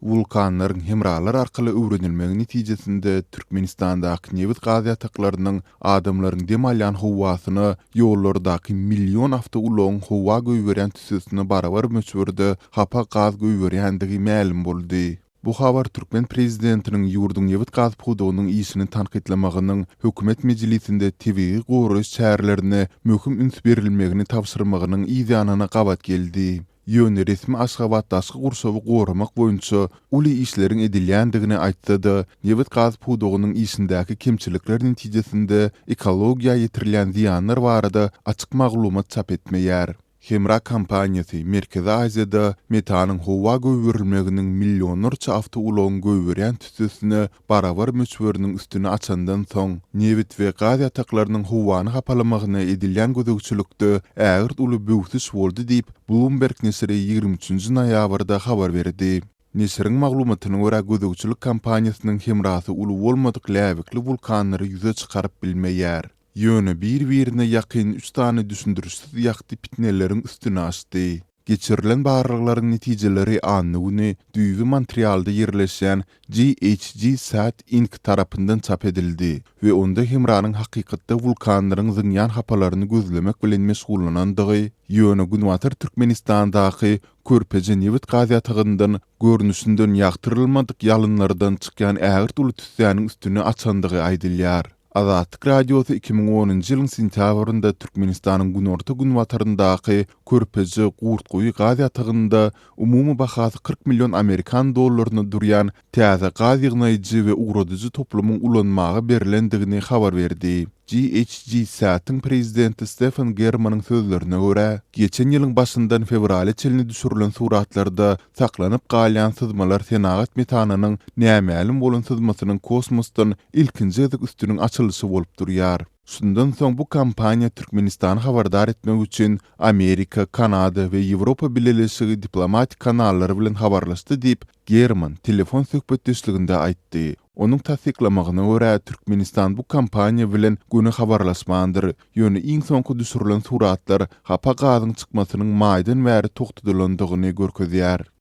Wulkanlaryň hemralar arkaly öwrenilmegi netijesinde Türkmenistandaky nebit-gaz ýataklarynyň adamlaryň dem alýan howasyna ýollardaky million awtoulagyň howa goýberýän tüssesine barabar möçberde hapa gaz goýberýändigi mälim boldy. Bu habar türkmen prezidentiniň ýurduň nebit-gaz pudagynyň işini tankytlamagynyň hökümet mejlisinde tebigy goraýyş çärelerine möhüm üns berilmegini tabşyrmagynyň yzýanyna gabat geldi. Ýöne resmi Aşgabat daşky gurşawy goramak boýunça uly işleriň edilýändigini aýtsa-da, nebit-gaz pudagynyň işindäki kemçilikler netijesinde ekologiýa ýetirilýän zyýanlar barada açyk maglumat çap etmeýär. Hemra kompaniýasy Merkezi Aziýada metanyň howa goýberilmeginiň millionlarça awtoulagyň goýberýän tüssesine barabar möçberiniň üstüni açandan soň, nebit we gaz ýataklarynyň howany hapalamagyna edilýän gözegçilikde ägirt uly böwsüş boldy diýip, Bloomberg neşiri 23 noýabrda habar berdi. Neşiriň maglumatyna görä, gözegçilik kompaniýasynyň hemrasy uly bolmadyk läbikli wulkanlary ýüze çykaryp bilmeýär. Ýöne bir-birine ýakyn üç sany düşündirişsiz ýagty pitneleriň üstüni açdy. Geçirilen barlaglaryň netijeleri anna güni düýbi Montrealda ýerleşýän GHG Sat Inc. Tarapyndan çap edildi we onda hemranyň hakykatda wulkanlaryň zyňýan hapalaryny gözlemek bilen meşgullanandygy, ýöne günbatar Türkmenistandaky Körpeje nebit-gaz ýatagyndan görnüşinden ýagtyrylmadyk ýalynlardan çykýan ägirt uly tüssäniň üstüni açandygy aýdylýar. Azatlyk Radiosy 2010-njy ýylyň sentýabrynda Türkmenistanyň günorta-günbataryndaky Körpeje Gurtguýy gaz ýatagynda umumy bahasy 40 million amerikan dollaryna durýan täze gaz ýygnaýjy we ugradyjy toplumyň ulanmaga berlendigini habar berdi. GHG Sat-yň prezidenti Stefan Germanyň sözlerine görä, geçen ýylyň başyndan fewrala çenli düşürilen suratlarda saklanyp galýan syzmalar senagat metanynyň nämälim bolan syzmasynyň kosmosdan ilkinji gezek üstüniň açylyşy bolup durýar. Şundan soň bu kompaniýa Türkmenistany habardar etmek üçin Amerika, Kanada we Ýewropa Bileleşigi diplomatik kanallary bilen habarlaşdy diýip, German telefon söhbetdeşliginde aýtdy. Onuň tassyklamagyna görä, Türkmenistan bu kompaniýa bilen göni habarlaşmandyr, ýöne iň soňky düşürilen suratlar hapa gazyň çykmasynyň maýdan bäri togtadylandygyny görkezýär.